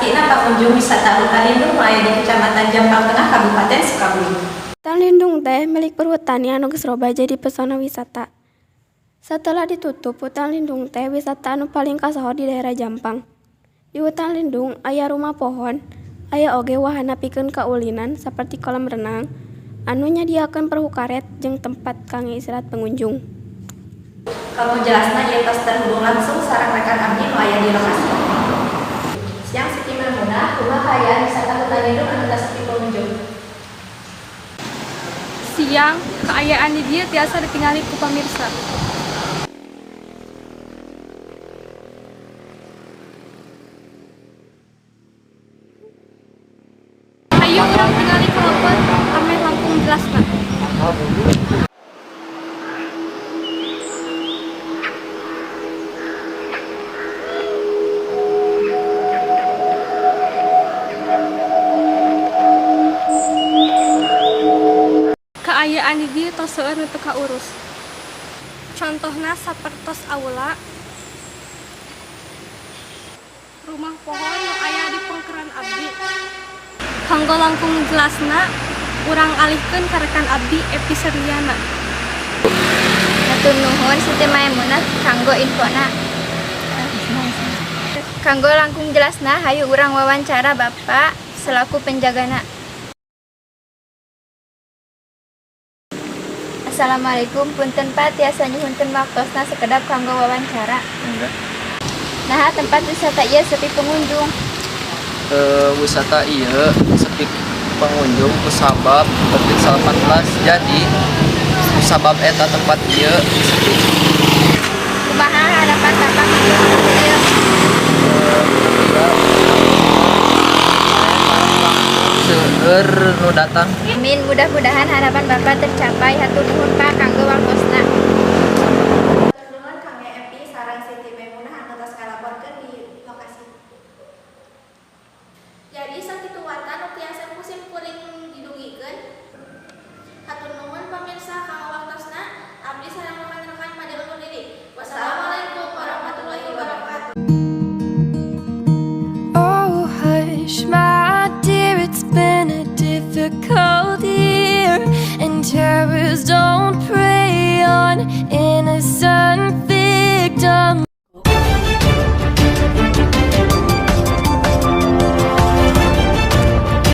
sepina pengunjung wisata hutan lindung nu aya di Kecamatan Jampang Tengah, Kabupaten Sukabumi. Hutan lindung teh milik Perhutani anu geus robah jadi pesona wisata. Setelah ditutup, hutan lindung teh wisata anu paling kasohor di daerah Jampang. Di hutan lindung aya rumah pohon, aya oge wahana pikeun kaulinan saperti kolam renang anu nyadiakeun perahu karet jeung tempat kangge istirahat pengunjung. Kanggo jelasna, ieu tos terhubung langsung sareng rekan abdi nu aya di lokasi. Siang, Siti Maimunah, kumaha kaayaan wisata hutan lindung anu tos sepi pengunjung? Siang, kaayaan di dieu tiasa ditingali ku pamirsa. Ayo urang tingali ka lebet ameh langkung jelasna. Kaayaan di dieu tos seueur nu teu kaurus. Contohna sapertos aula, rumah pohon nu aya di pengkeran abdi. Kanggo langkung jelasna, urang alihkeun ka rekan abdi, Epi Serliana. Hatur nuhun, Siti Maimunah, kanggo infona. Kanggo langkung jelasna, hayu urang wawancara Bapak selaku penjagana. Assalamualaikum, punten Pak, tiasa nyuhunkeun waktosna sekedap kanggo wawancara? Enggak. Nah, tempat wisata ieu sepi pengunjung? Wisata ieu sepi pengunjung kusabab COVID-19, jadi kusabab eta tempat ieu sepi. Kumaha harapan Bapak kanggo tempat ieu? Seueur nu datang. Amin, mudah-mudahan harapan Bapak tercapai. Hatur nuhun, Pak, kanggo waktosna. Hatur nuhun kangge Epi sareng Siti Maimunah anu tos ngalaporkeun di lokasi. Jadi sakitu warta nu tiasa ku simkuring didugikeun. Hatur nuhun pamirsa kanggo waktosna. Abdi sareng rekan-rekan bade undur diri. Wassalamualaikum warahmatullahi wabarakatuh. Oh, hush, my dear, it's been a difficult